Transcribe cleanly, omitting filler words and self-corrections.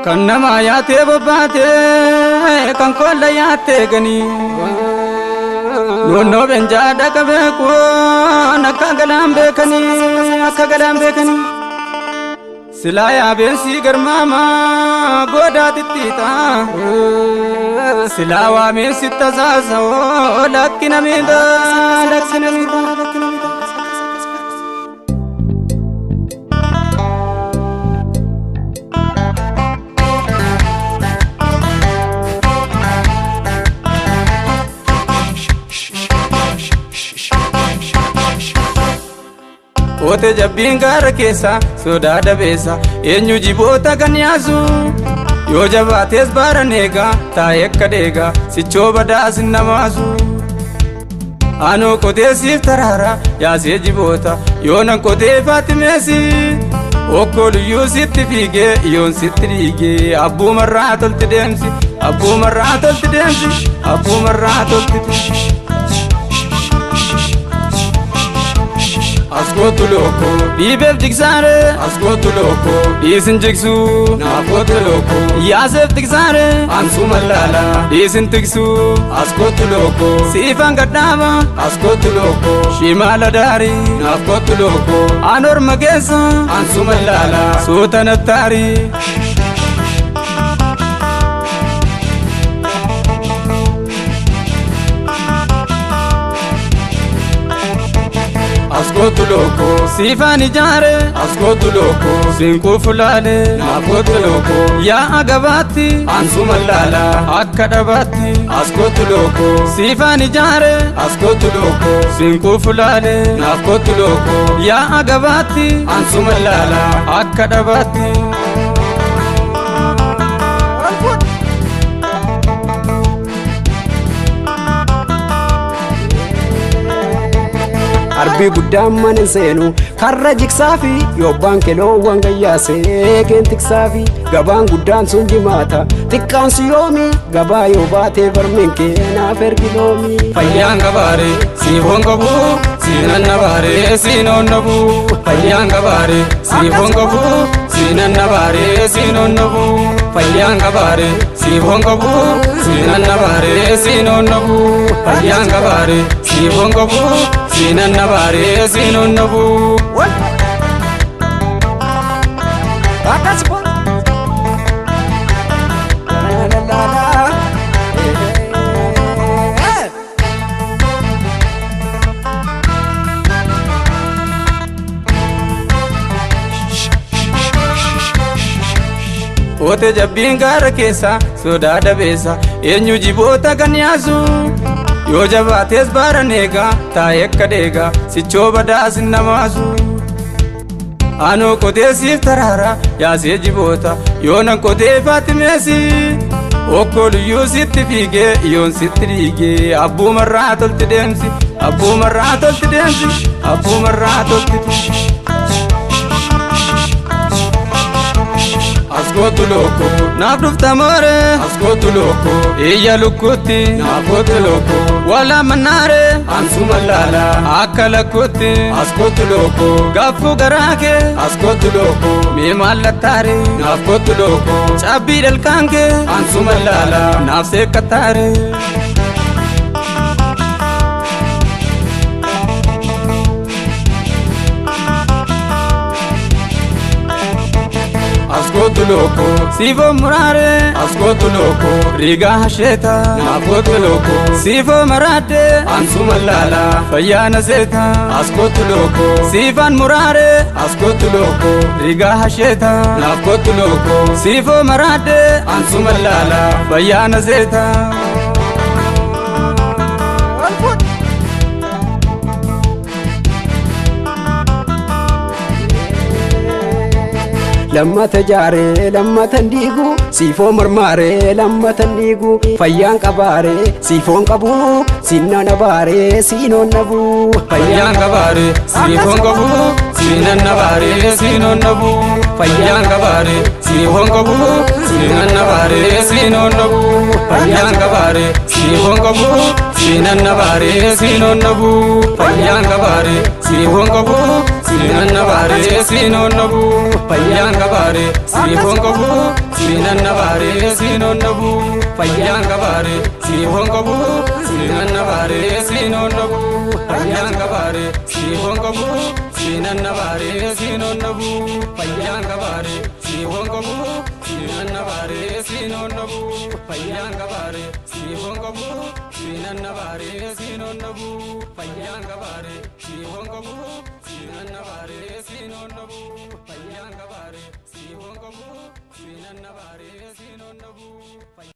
Kan namaa yaatee bobbaatee kan kolla yaattee ganii. Noonnoo beenjaa dhaqa beekuun akka galaan beekanii akka galaan beekanii. Silaa yaabeensi garmaamaa goodaa xixxiixaa. Silaa waameensi tasaasa'oo lakkina miidhaa lakkina miidhaa lakkina miidhaa. Oote jabbiin gaara keessa sodaa dabeessa eenyu jiboota kan yaasu yoo jabaates baaran eegaa taa'ee akka deegaa sichoo badaas namaasu. Anoo qotee siif taraara yaasee jiboota yoo nan qotee faatimeesi okkoluyyuu sitti fiigee yoon sitti dhiigee abbuumarraa tolti deemsi abbuumarraa tolti deemsi abbuumarraa tolti deemsi. Askootu looko dhiibeef jigsaare askootu looko dhiisin jigsuu naafootu looko yaaseef tiksaare ansuu mallaala dhiisin tiksuu askootu looko siifan gadhaaba askootu looko shimaala daarii naafootu looko anorma keessa ansuu mallaala suuta nattaarii. Askootu looko siifaan ijaare askootu looko siinquu fulaale naafootu looko yaa'a gabaatti ansuu mallaala akka dhabaatti askootu looko siifaan ijaare askootu looko siinquu fulaale naafootu looko yaa'a gabaatti ansuu mallaala akka dhabaatti. Arbii guddaan mana hin seenu karra jigsaa fi yoobbaan keloowwan gayyaasee keen tiksaa fi gabaan guddaan sun jimaata xiqqaan si yoomi gabaa yoo baatee barmeen kee naaf ergi loomi. Fayyaan gabaare siifoon qabu siinan nabaare siinoon nabu. Fayyaan gabaare siifoon qabu siinan nabaare siinoon nabu. Fayyaan gabaare siifoon qabu siinan nabaare siinoon nabu. Fayyaan gabaare siifoon qabu siinan nabaare siinoon nabu. Akkas kun. La la la la. Oote jabbiin gaara keessa sodaa dabeessa eenyu jiboota kan yaasu yoo jabaates baaran eegaa taa'ee akka deegaa sichoo badaas namaasu. Anoo qotee siif taraara yaasee jiboota yoo nan qotee faatimeesi okkoluyyuu sitti fiigee yoon sitti dhiigee abbuumarraa tolti deemsi abbuumarraa tolti deemsi abbuumarraa tolti deemsi. Askootu looko naaf dhufta moore askootu looko iyya lukkuutti naafootu looko wala mannaare ansuu mallaala akka lakkuutti askootu looko gaaffuu garaa kee askootu looko mee maallattaare naafootu looko cabbii dhalkaan kee ansuu mallaala naaf seekkataare. Askootu looko siifoo muraare askootu looko rigaa hasheeta naafootu looko siifoo maraadde ansuu mallaala fayyaana seeta askootu looko siifaan muraare askootu looko rigaa hasheeta naafootu looko siifoo maraadde ansuu mallaala fayyaana seeta. Lammata jaaree lammata ndiigu siifoo marmaaree lammata ndiigu fayyaan qabaaree siifoon qabu sinnaan abaaree siinoon nabu. Fayyaan qabaare siifoon qabu Siinan nabaaree siin onnabu fayyaan qabaaree siihoon qabu. Siinan nabaaree siin onnabu fayyaan qabaaree siihoon qabu. Siinan nabaaree siin onnabu fayyaan qabaaree siihoon qabu. Siinan nabaaree siin onnabu fayyaan qabaaree siihoon qabu. Siinan nabaaree siin onnabu fayyaan qabaaree siihoon qabu. Siinan nabaaree siin onnabu fayyaan qabaaree siihoon qabu. Siinan nabaaree siin onnabu fayyaan qabaaree siihoon qabu. Siinan nabaaree siin onnabu fayyaan qabaaree siihoon qabu. Siinan nabaaree siin onnabu fayyaan qabaaree siihoon qabu. Siinan nabaaree siin onnabu fayyaan qabaaree siihoon qabu. Siinan nabaaree siin onnabu.